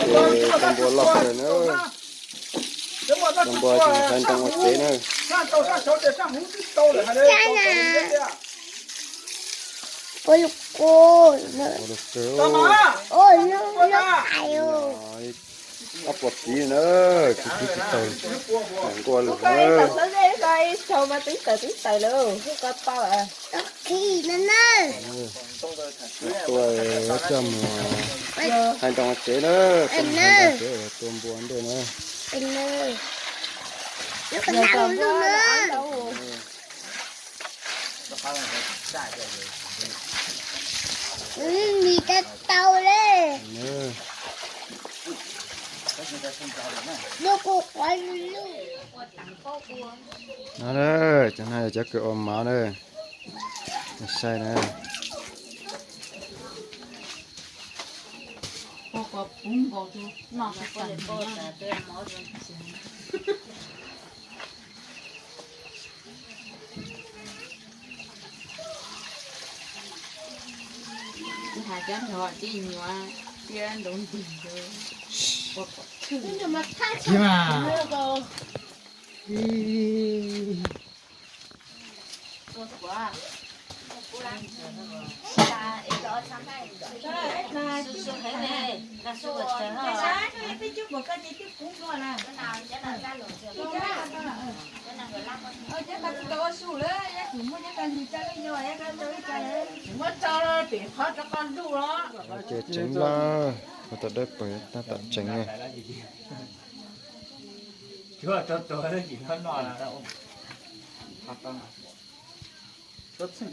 Tua npua loj kawg na. Tua npua tsis hlais ntoo ua tsev na. Ua lug kawg. Ob puas kiv na, kiv kiv tsis tau nkuaj lug na. Tua coj mus hlais ntoo ua tsev na, tua npua ntej na. Ua li tau tau li. Lub kuj quav lug lug. No na, cov no yog cov kws ua mov na. Saib na. Kuv has cov nrog tib nyuam thiab nroo ntig. Ces tseev lawm, ua tau dawb paug tab tom tseev na. Ub, twb tsis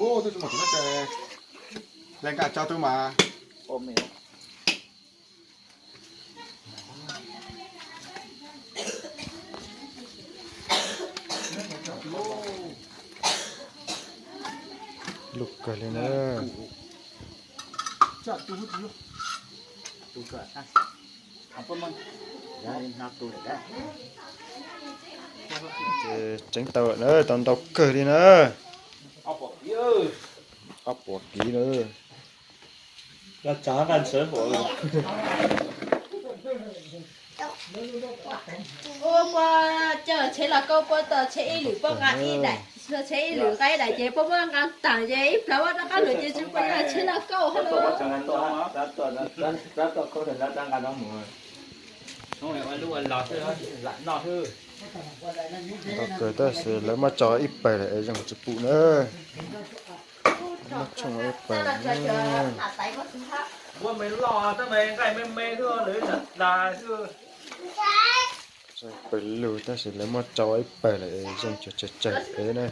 muaj tus no ces hle nqa tso twb mas. Lug kawg li na. Ces tseev tau lawm na, tau ntau kawg li na. Ob puas kiv na. Ua puas coj tsheb los kauj puab tau tsheb ib lwm puab nqa ib daim, tsheb ib lwm nqa ib daim ces puab muab nqa taag ces ib plag muab rov qab lug ces tsis puas yog tsheb los kauj hab. Ntau kawg tab sis lawv muab tso ib pawg lawm es zoo tsis pum na. Muab tshooj ib pawg. Pawg lug tab sis lawv muab tso ib pawg lawm es zoo tsawg tsawg es na.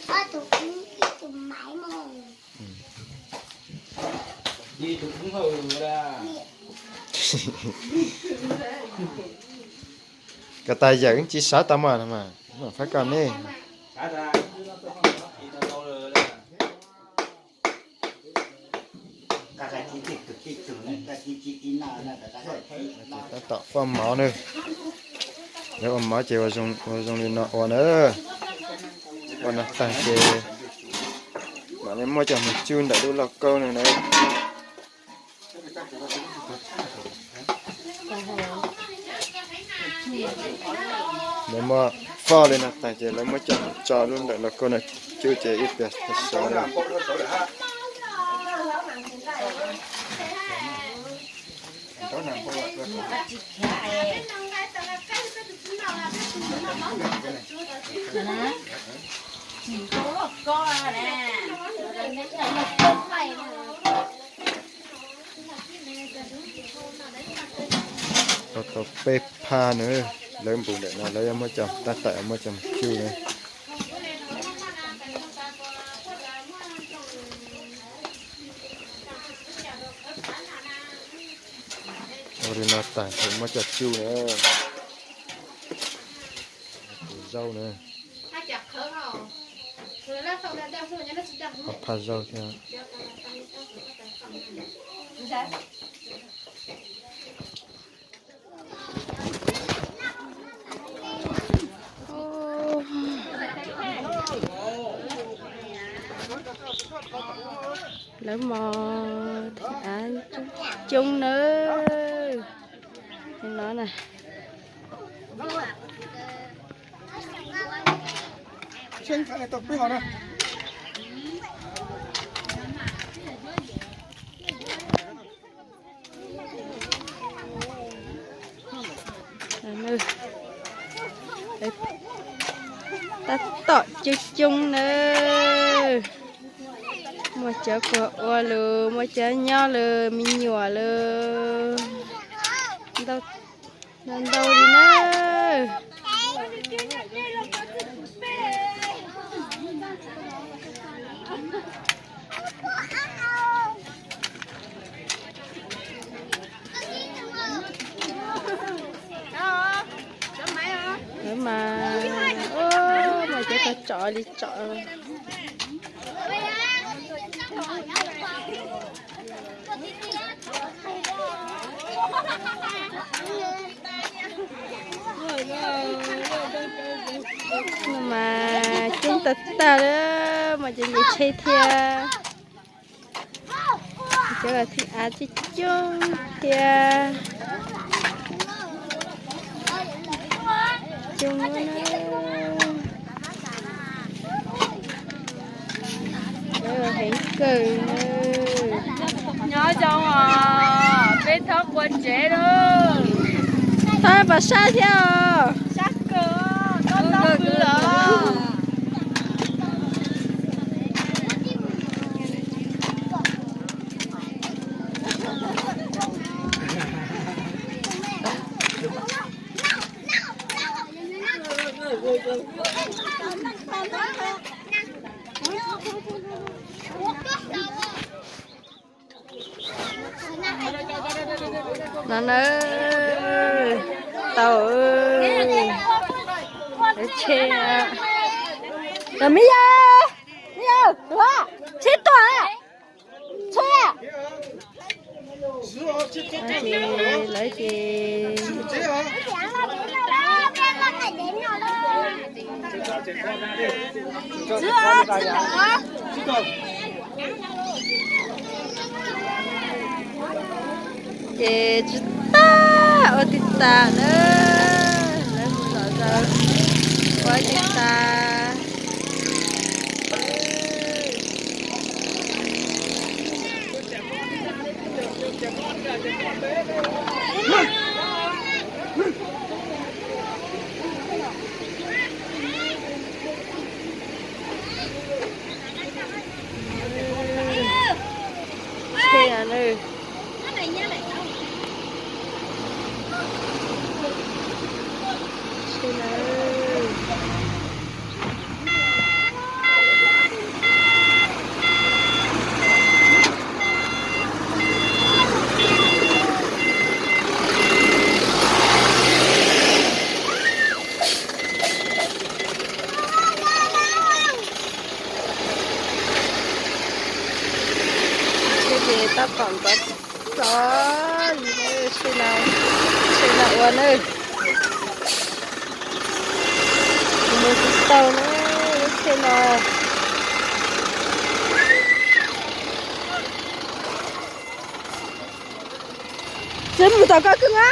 Ob tug kub ib tug maiv mog. Koj tas yawm tsis sawv tau mas, faib koj ne. Tab tom faj mov na. Lawv ua mov ces ua zoo li no ua na. Ua no tag ces mam li muab coj mus cub ntawm lub lauj kaub no na. Lawv muab faj li no tag ces lawv muab coj mus tso lub ntawm lauj kaub no cub ces ib pliag tau sawv na. Tau peb phaj na, lawv npus ntawm no lawv yuav muab coj tab tom muab coj mus cub na. Ua li no tag nrho muab coj cub na. Tus zaub na. Ob phaj zaub thiab. Lawv mos av coob coob nawb. No na. Tab tom coob coob nawb. Muaj cov puag ua lus, muaj cov nyob lus, me nyuam lus, ntau ntau li nawb. Lawv mas, mas cov koj tsom li tsom. No mas coob tag tag li, mas cov nce tsheb thiab. Cov los thij av coob coob thiab. Coob na. Heev kawg. Nyob zoo os, peb thob qua tsev lauj. Thob pas sab thiab os. No na, tau, tsheb, me yawg, me yawg, tsheb tuag, tsheb. Ces lawv ces ces tsis tas ua tsis tas na, lawv mus lom zog ua tsis tas. Tsheb na. Tsheb na. Tsheb ces tab tom ntxov ntxov li, tsheb no, tsheb no ua na. Mus tsis tau na, lub tsheb no. Tsis mus tom koj kawg na.